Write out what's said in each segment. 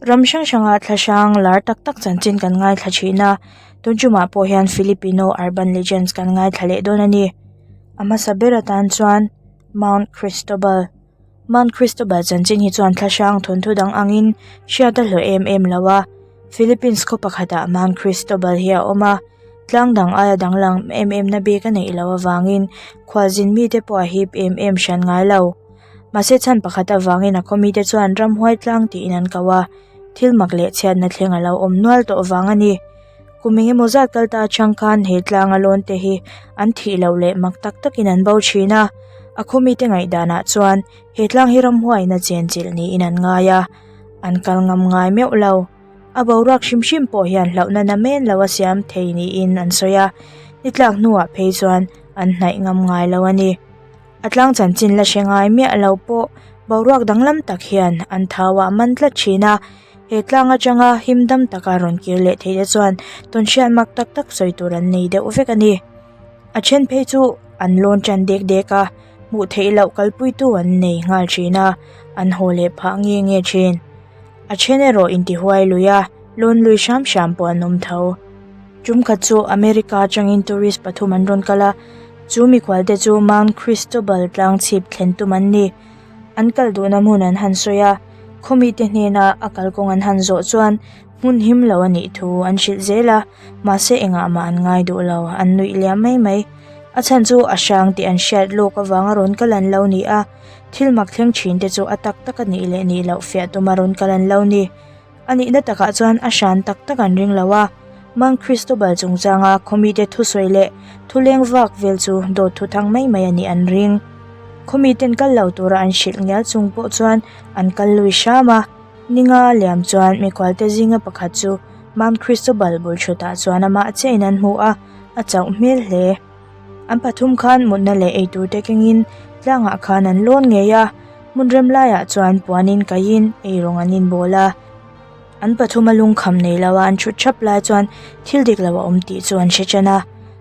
Ram hrang hranga thlahrang lar tak tak chanchin kan ngaithla thin a, tun tumah pawh hian Filipino Urban Legends kan ngaithla leh dawn a ni. A hmasa ber atan chuan Mount Cristobal. Mount Cristobal chanchin hi chuan thlahrang thawnthu dang angin hriat a hlawh em em lo a, Philippines khaw pakhatah Mount Cristobal hi a awm a, tlang dang aia danglam em em na bik a neih loh avangin khualzin mite pawh a hip em em hran ngai lo. Mahse chhan pakhat avangin a khaw mite chuan ramhuai tlang tiin an ko a, thil mak leh chhiatna thleng a lo awm nual tawh vang a ni. Kum eng emaw zat kal ta atang khan he tlanga lawn te hi an thih loh leh mak tak takin an bo thin a, a khaw mite ngaihdanah chuan he tlang hi ramhuaiin a chenchilh niin an ngai a, an kal ngam ngai meuh lo. A boruak hrim hrim pawh hian hlauhna na men lo a siam thei niin an sawi a, ni tlak hnuah phei chuan an hnaih ngam ngai lo a ni. A tlang chanchin la hre ngai miah lo pawh boruak danglam tak hian an thau ah man tlat thin a, he tlang atanga him dam taka rawn kir leh theih te chuan tawnhriat mak tak tak sawi tur an nei deuh vek a ni. A then phei chu an lawn tan dek dek a, hmuh theih loh kalpuitu an nei nghal thin a, an haw leh phah nge nge thin. A then erawh intihuai lui a, lawn lui hram hram pawh an awm tho. Tum khat chu America atangin tourist pathum an rawn kal a, chu mikhualte chu Mount Cristobal tlang chhip thlen tum an ni. An kal duhna hmun an han sawi a, khaw mite hnena a kalkawng an han zawh chuan hmun him lo a nih thu an hrilh zel a, mahse engah mah an ngai duh lo, an nuih liam mai mai. A chhan chu a hrang tih an hriat lawk avanga rawn kal an lo ni a, thil mak thleng thin te chu a tak tak a nih leh nih loh fiah tuma rawn kal an lo ni. A nihna takah chuan a hran tak tak an ring lo a, Mount Cristobal chungchanga khaw mite thusawi leh thuleng vak vel chu dawt thu thang mai mai a nih an ring. Khaw miten kal lo tura an hrilh ngial chung pawh chuan an kal lui hram a, ninga liam chuan mikhualte zinga pakhat chu Mount Cristobal bul thutah chuan amah chiahin an hmu a, a chauh hmel hle. An pathum khan mutna leh eitur te kengin tlangah khan an lawn ngei a, hmun rem laiah chuan puanin kaihin eirawng an inbawl a. An pathuma lungkham nei lo a an thut thap lai chuan thil dik lo a awm tih chu an hre ṭan a,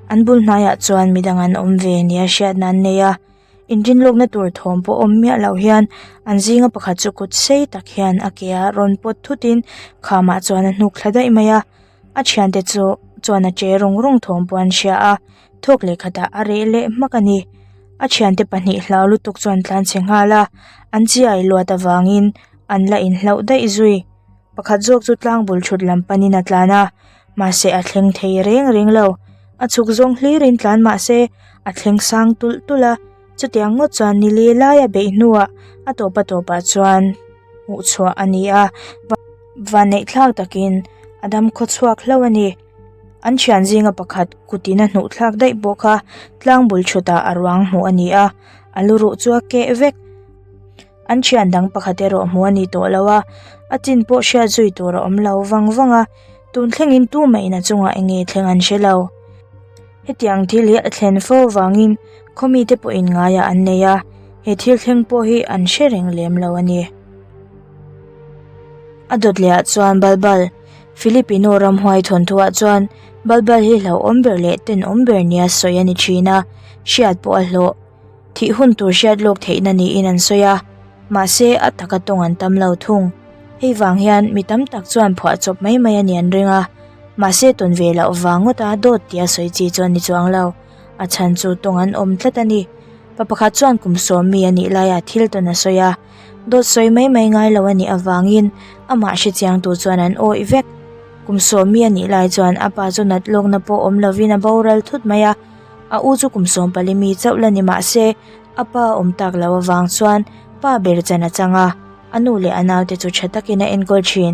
an bul hnaiah chuan midang an awm ve nia hriatna an nei a. Inrinlawkna tur thawm pawh awm miah loh hian an zinga pakhat chu kut sei tak hian a ke ah rawn pawt thutin khamah chuan a hnuk thla daih mai a. A thiante chu chuan a che rawng rawng thawm pawh an hria a, thawk leh khatah a reh leh hmak a ni. A thiante pahnih hlau lutuk chuan tlan chhe nghal a, an chiai luat avangin an la inhlauh daih zui. Pakhat zawk chu tlang bul thut lam panin a tlan a, mahse a thleng thei reng reng lo. A chhuk zawng hlirin tlan mahse a thleng sang tulh tulh a, chutiang ngawt chuan ni li laia beih hnuah a tawp a tawpah chuan hmuh chhuah a ni a. Vanneih thlak takin a dam khaw chhuak hlauh a ni. An thian zinga pakhat kutin a hnuh thlak daih pawh kha tlang bul thutah a ruang hmuh a ni a, a lu ruh chu a keh vek. An thian dang pakhat erawh hmuh a ni tawh lo a, a chin pawh hriat zui tur a awm lo vang vang a, tun thlengin tumah in a chungah eng nge thleng an hre lo. Hetiang thil hi a thlen fo avangin khaw mite pawhin ngaiah an nei a, he thil thleng pawh hi an hre reng lem lo a ni. A dawt leh ah chuan Balbal, Filipino ramhuai thawnthuah chuan Balbal hi hlauhawm ber leh tenawm ber nia sawi a ni thin a, hriat pawh a hlawh. Thih hun tur hriat lawk theihna niin an sawi a, mahse a taka tawng an tam lo thung. Hei vang hian mi tam tak chuan phuahchawp mai mai a ni an ring a, mahse tawn ve loh vang ngawta dawt tia sawi chi chuan ni chuang lo. A chhan chu tawng an awm tlat a ni. Pa pakhat chuan kum sawm mi a nih laiah thil tawn a sawi a. Dawt sawi mai mai ngai lo a nih avangin amah hre chiangtu chuan an awih vek. Kum sawm mi a nih lai chuan a pa chu nat lawkna pawh awm lovin a boral thut mai a, a u chu kum sawm pali mi chauh la ni mah se a pa awm tak lo avang chuan pa ber chan a chang a, a nu leh a naute chu tha takin a enkawl thin.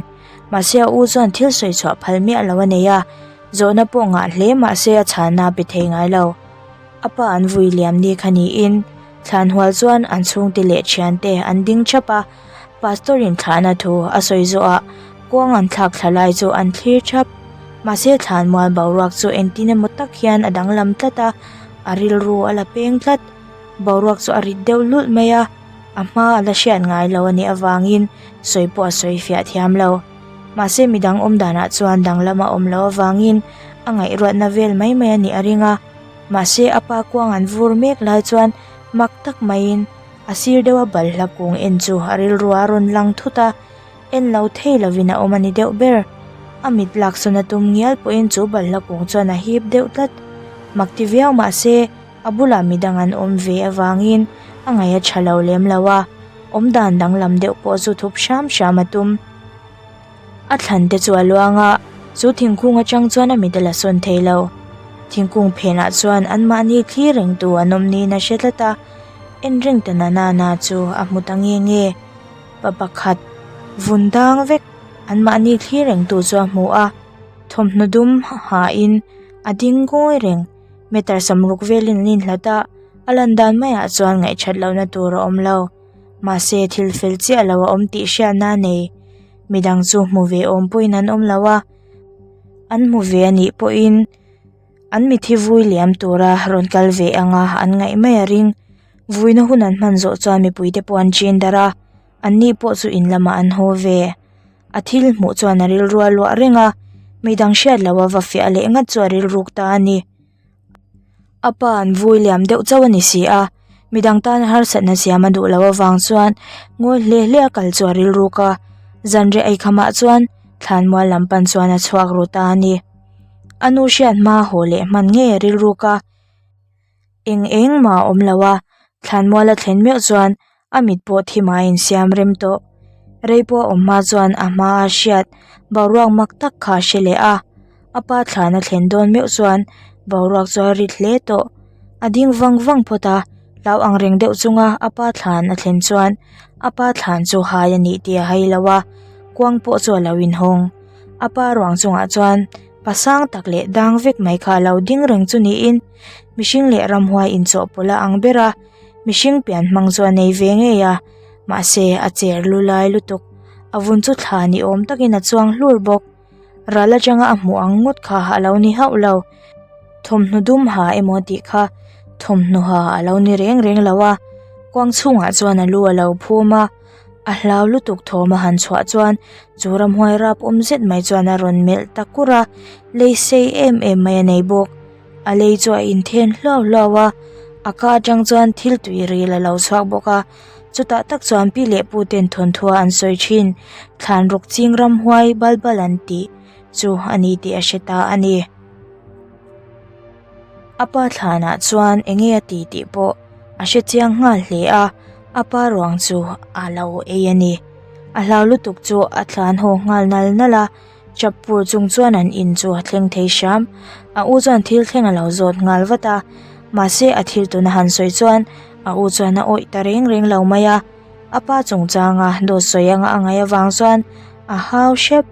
Mahse a u chuan thil sawi chhuah phal miah lo a nei a, zawhna pawh ngah hle mah se a chhanna a pe thei ngai lo. A pa an vui liam ni kha niin thlan hual chuan an chhungte leh thiante an ding thap a, pastor in thlahna thu a sawi zawhah kuang an thlak thla lai chu an thlir thap. Mahse thlan mual boruak chu engtin emaw tak hian a danglam tlat a, a rilru a la peng tlat. Boruak chu a rit deuh lulh mai a, a hma a la hriat ngai lo a nih avangin sawi pawh a sawi fiah thiam lo. Mahse midang awm danah chuan danglam a awm loh avangin a ngaihruatna vel mai mai a nih a ring a. Mahse a pa kuang an vur mek lai chuan mak tak maiin a sir deuha balhla kung en chu a rilru a rawn lang thut a. En lo thei lovin a awm a ni deuh ber. A mit laksawn a tum ngial pawhin chu balhla kung chuan a hip deuh tlat. Mak ti viau mah se, a bulah midang an awm ve avangin a ngaih a tha lo lem lo a, awmdan danglam deuh pawh chu thup hram hram a tum. A thlan te chu a luang a, chu thingkung atang chuan a mit a la sawn thei lo. Thingkung phenah chuan anmahni thlir rengtu an awm niin a hre tlat a, en reng ta na na na chu a hmu ta nge nge. Pa pakhat vun dang vek anmahni thlir rengtu chu a hmu a, thawmhnaw dum hain a ding ngawi reng. Meter samruk velin an inhlat a, a lan dan maiah chuan ngaihthat lohna tur a awm lo. Mahse thil fel chiah lo a awm tih hriatna a nei. Midang chu hmu ve awm pawhin an awm lo a, an hmu ve a nih pawhin an mithi vui liam tura rawn kal ve anga an ngaih mai a ring. Vuina hun an hman zawh chuan mipuite pawh an chin darh a, an ni pawh chu in lamah an haw ve. A thil hmuh chuan a rilru a luah reng a, midang hriat loha va fiah leh ngat chu a rilruk ta a ni. A pa an vui liam deuh chauh a ni si a, midang tana harsatna siam a duh loh avang chuan ngawi hle hle a kal chu a rilruk a, zanriah eikhamah chuan thlanmual lam pan chuan a chhuak ru ta a ni. A nu hriat hma haw leh hman ngei a rilruk a. Eng eng mah a awm lo a, thlanmual a thlen meuh chuan a mit pawh thim a insiam rem tawh. Rei pawh a awm hma chuan a hma a hriat boruak mak tak kha a hre leh a, a pa thlan a thlen dawn meuh chuan boruak chu a rit hle tawh. A ding vang vang phawt a, hlau ang reng deuh chunga a pa thlan a thlen chuan a pa thlan chu hai a nih tih a hai lo a, kuang pawh chu a lo inhawng. A pa ruang chungah chuan pa sang tak leh dang vek mai kha a lo ding reng chu niin mihring leh ramhuai inchawhpawlh a ang ber a mihring pian hmang chu a nei ve ngei a mahse a cher lu lai lutuk a vun chu thla ni awm takin a chuang hlur bawk ral atanga a hmuh ang ngawt kha a lo ni hauh lo thawmhnaw dum ha emaw tih kha thawmhnaw ha a lo ni reng reng lo a kuang chhungah chuan a lu a lo phum a. A hlau lutuk thawm a han chhuah chuan chu ramhuai rap awm zet mai chuan a rawn melh ta kur a, lei sei em em mai a nei bawk. A lei chu a inthen hluau hluau a, a ka atang chuan thil tui ril a lo chhuak bawk a, chutah tak chuan pi leh pu ten thawnthua an sawi thin, thlan ruk ching ramhuai bal bal an tih chu a ni tih a hre ta a ni. A pa thlanah chuan eng nge a ti tih pawh a hre chiang nghal hle a, a pa ruang chu a lo ei a ni. A hlau lutuk chu a thlan haw nghal nal nal a, chap pur chung chuan an in chu a thleng thei hram. A u chuan thil thleng a lo zawt nghal vat a, mahse a thil tuna han sawi chuan a u chuan a awih ta reng reng lo mai a. A pa chungchanga dawt sawi anga a ngaih avang chuan a hau hrep,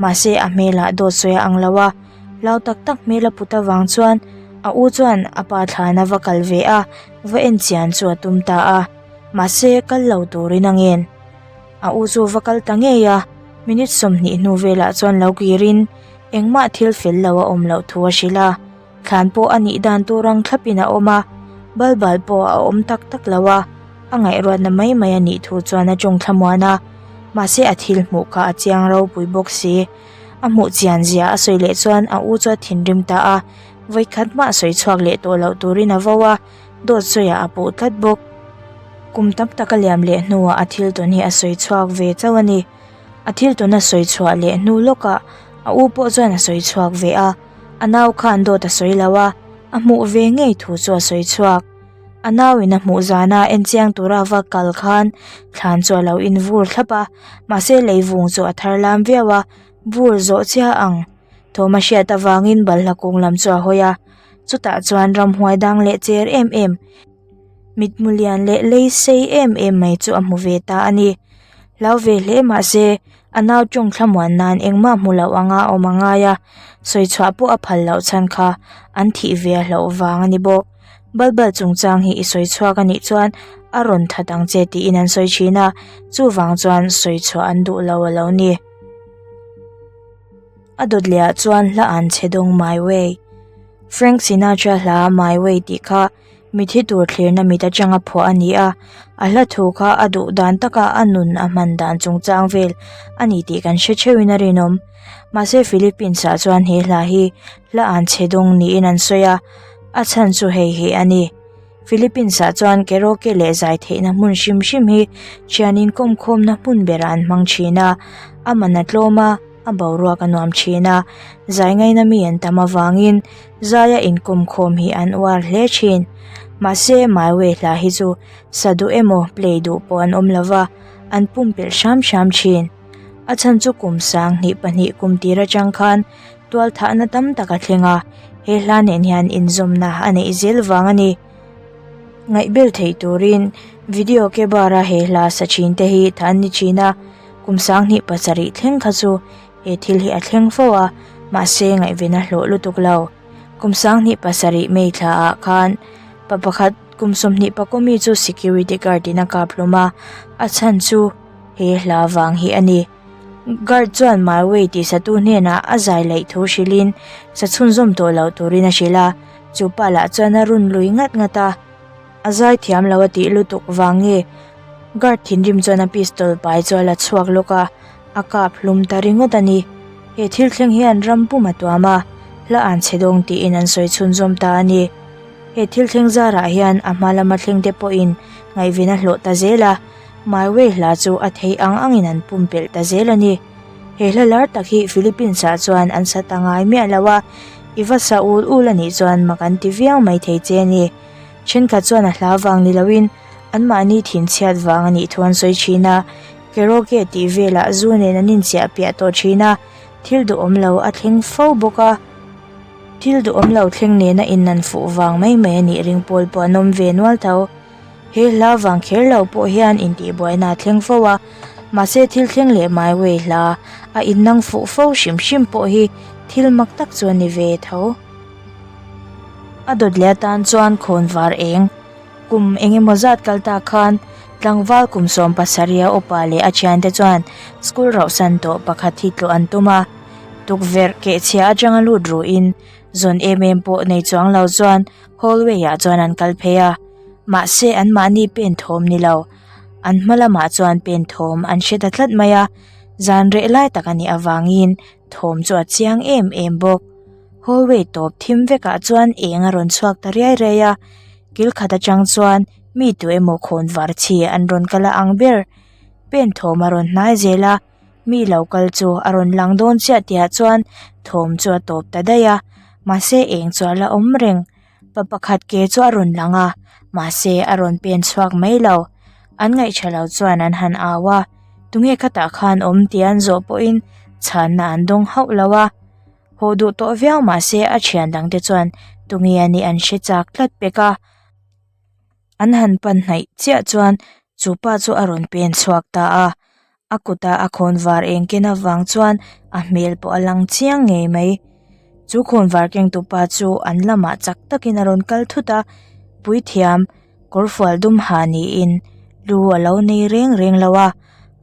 mahse a hmelah dawt sawi a ang lo a. Hlau tak tak hmel a put avang chuan a u chuan a pa thlan a va kal ve a, va en chian chu a tum ta a, mahse kal lo turin a ngen. A u chu va kal ta ngei a, minute 20 hnu velah chuan lo kirin engmah thil fel lo a awm loh thu a hrilh a, thlan pawh a nih dan tur ang thlapin a awm a, bal bal pawh a awm tak tak lo a, a ngaihruatna mai mai a nih thu chuan a tawng thlamuan a, mahse a thil hmuh kha a chiang ropui bawk si. A hmuh chian zia a sawi leh chuan a u chu a thinrim ta a, vawikhat hmah sawi chhuak leh tawh loh turin a vo a, dawt sawiah a puh tlat bawk. Kum tam tak a liam leh hnuah a thil tawn hi a sawi chhuak ve chauh a ni. A thil tawn a sawi chhuah leh hnu lawkah a u pawh chuan a sawi chhuak ve a, a nau khan dawt a sawi lo a, a hmuh ve ngei thu chu a sawi chhuak. A nauin a hmuh zana en chiang tura va kal khan thlan chu a lo invur thlap a, mahse leivung chu a thar lam viau a, vur zawh chiah ang. Thawm a hriat avangin balhla kung lam chu a hawi a, chutah chuan ramhuai dang leh cher em em, mitmu lian leh lei sei em em mai chu a hmu ve ta a ni. Hlau ve hle mahse a nau tawng thlamuan nan engmah hmu loh anga a awm a ngai a, sawi chhuah pawh a phal loh chhan kha an thih ve a hlauh vang a ni bawk. Balbal chungchang hi i sawi chhuak a nih chuan a rawn that ang che tiin an sawi thin a, chuvang chuan sawi chhuah an duh lo a lo ni. A dawt leh ah chuan hla an chhe dawng My Way. Frank Sinatra hla My Way tih kha mithi tur thlirna mit atanga phuah a ni a, a hla thu kha a duh dan taka a nun a hman dan chungchang vel a ni tih kan hre theuhin a rinawm. Mahse Philippines ah chuan he hla hi hla an chhe dawng niin an sawi a, a chhan chu hei hi a ni. Philippines ah chuan karaoke leh zai theihna hmun hrim hrim hi thian inkawm khawmna hmun berah an hmang thin a, a man a tlawm a, a boruak a nuam thin a, zai ngaina mi an tam avangin zaia inkawm khawm hi an uar hle thin. Mahse my way hla hi chu sa duh emaw play duh pawh an awm lova, an pumpelh hram hram thin. A chhan chu kum 20 pahnih kum tir atang khan tual thahna tam tak a thleng a, he hla nen hian inzawmna a neih zel vang a ni. Ngaihbel theih turin video ke bar a he hla sa thin te hi tha an ni thin a, kum 20 pasarih thleng kha chu he thil hi a thleng fo a, mahse ngaihven a hlawh lutuk lo. Kum 20 pasarih May thla ah khan pa pakhat kum 20 pakua mi chu security guard in a kap hlawm a, a chhan chu he hla vang hi a ni. Guard chuan My Way tih satu hnenah a zai laih thu hrilhin sa chhunzawm tawh loh turin a hrilh a, chu pa lah chuan a run lui ngat ngat a, a zai thiam lo a tih lutuk vang nge guard thinrim chuan a pistol pai chu a la chhuak lawk a, a kap hlum ta ringawt a ni. He thil thleng hian ram pum a tuam a, hla an chhe dawng tiin an sawi chhunzawm ta a ni. He thil thleng zarah hian a hma lama thleng te pawhin ngaihven a hlawh ta zel a. My Way hla chu a theih ang angin an pumpelh ta zel a ni. He hla lar tak hi Philippines ah chuan an sa ta ngai miah lo a, i va sa ul ul a nih chuan mak an ti viau mai thei che a ni. Thenkhat chuan a hla vang ni loin anmahni thinchhiat vang a nih thu an sawi thin a, karaoke tih velah zu nen an inchiah piah tawh thin a, thil duhawm lo a thleng fo bawk a. Thil duhawm lo thleng nena innan fuh vang mai mai a nih ring pawl pawh an awm ve nual tho. He hla vang kher lo pawh hian intihbuaina a thleng fo a, mahse thil thleng leh My Way hla a innang fuh fo hrim hrim pawh hi thil mak tak chu a ni ve tho. A dawt leh atan chuan khawn var eng kum eng emaw zat kal ta khan tlangval kum 17 a upa leh a thiante chuan school rauhsan tawh pakhat hi tlawh an tum a, tukverh kehchhia atanga lut ruhin zawn em em pawh nei chuang lo chuan hallway ah chuan an kal phei a mahse an mahni pen thawm ni lo an hma lamah chuan pen thawm an hre ta tlat mai a zan reh lai tak a nih avangin thawm chu a chiang em em bawk hallway tawp thim vekah chuan eng a rawn chhuak ta riai riai a kil khat atang chuan mi tu emaw khawn var chhi an rawn kal a ang ber pen thawm a rawn hnai zel a. Mi lo kal chu a rawn lang dawn chiah tihah chuan thawm chu a tawp ta daih a, mahse eng chu a la awm reng. Pa pakhat ke chu a rawn lang a, mahse a rawn pen chhuak mai lo. An ngaihṭha lo chuan an han au a, tunge khatah khan awm tih an zawh pawhin chhanna an dawng hauh lo a. Haw duh tawh viau mahse a ṭhian dangte chuan tunge a nih an hre chak tlat pek a. An han pan hnaih chiah chuan chu pa chu a rawn pen chhuak ta a, a kuta a khawnvar eng ken avang chuan a hmel pawh a lang chiang ngei mai. Chu khawnvar kengtu pa chu an lamah chak takin a rawn kal thut a, puithiam kawrfual dum ha niin lu a lo nei reng reng lo a,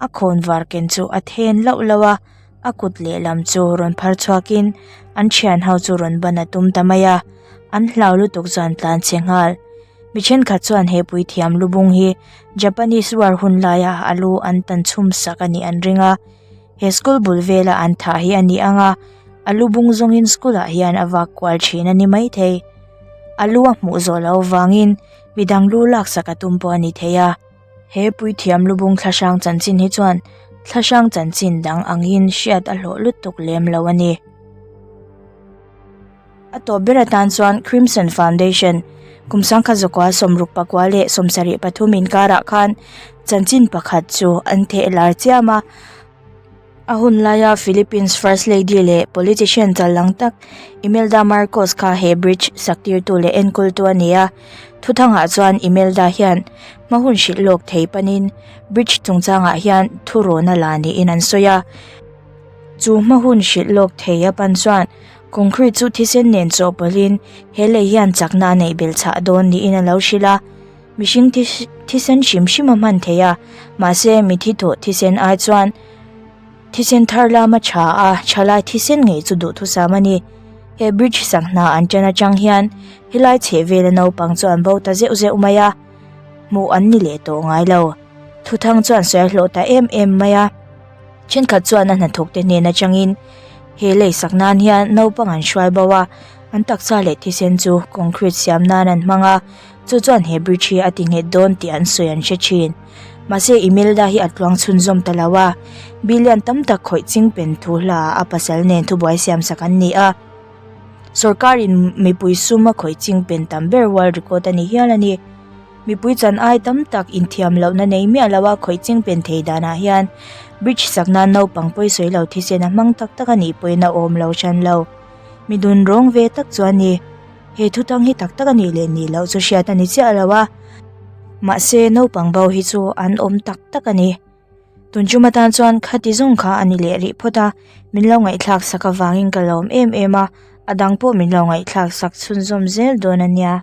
a khawnvar ken chu a then lauh lauh a, a kut lehlam chu rawn phar chhuakin an thian ho chu rawn ban a tum ta mai a. An hlau lutuk chuan tlan chhe nghal. Mi thenkhat chuan he puithiam lubung hi Japanese war hun laia a lu an tan chhum sak a nih an ring a. He school bul vela an thah hi a ni ang a, a lubung zawngin school ah hian a vak kual thin a ni maithei. A lu a hmuh zawh loh avangin midang lu laksak a tum pawh a ni thei a. He puithiam lubung thlahrang chanchin hi chuan thlahrang chanchin dang angin hriat a hlawh lutuk lem lo a ni. A tawp ber atan chuan Crimson Foundation, kum 19 zakua 64 leh 73 inkarah khan chanchin pakhat chu an theh lar chiam a. A hun laia Philippines First Lady leh politician challang tak Imelda Marcos kha he bridge sak tirtu leh enkawltu a ni a. Thuthangah chuan Imelda hian hma hun hrilh lawk thei panin bridge chungchangah hian thurawn a la niin an sawi a. Chu hma hun hrilh lawk thei a pan chuan Concrete chu thisen nen chawhpawlhin he lei hian chakna a neih belh chhah dawn niin a lo hrilh a, mihring thisen hrim hrim a hman thei a, mahse mithi tawh thisen ai chuan thisen thar lama tha a, thalai thisen ngei chu duhthusam a ni. He bridge sak hna an ṭan aṭang hian helai chhehvela naupang chu an bo ta zeuh zeuh mai a, hmuh an ni leh tawh ngai lo. Thuthang chuan sawi a hlawh ta em em mai a. Thenkhat chuan a hnathawk te hnen atangin he lei sak nan hian naupang an hruai bo a, an taksa leh thisen chu concrete siam nan an hmang a. Chu chuan he bridge hi a ti nghet dawn tih an sawi an hre thin. Mahse Imelda hi a tluang chhunzawm ta lo a, billion tam tak khawih ching pen thu hla ah a pasal nen thubuai siam sak an ni a. Sorkarin mipui sum a khawih ching pen tam ber world record a ni hial a ni. Mipui chan ai tam tak inthiam lohna nei miah lo a khawih ching pen thei danah hian bridge sak nan naupang pawisawi lo thisen a hmang tak tak a nih pawhin a awm lo hran lo. Mi dun rawng ve tak chu a ni. He thutang hi tak tak a nih leh nih loh chu hriat a ni chiah lo a, mahse naupang bo hi chu an awm tak tak a ni. Tun chum atan chuan khati zawng kha a ni leh rih phawt a, min lo ngaihthlak sak avangin ka lawm em em a, a dang pawh min lo ngaihthlak sak chhunzawm zel dawn a nia.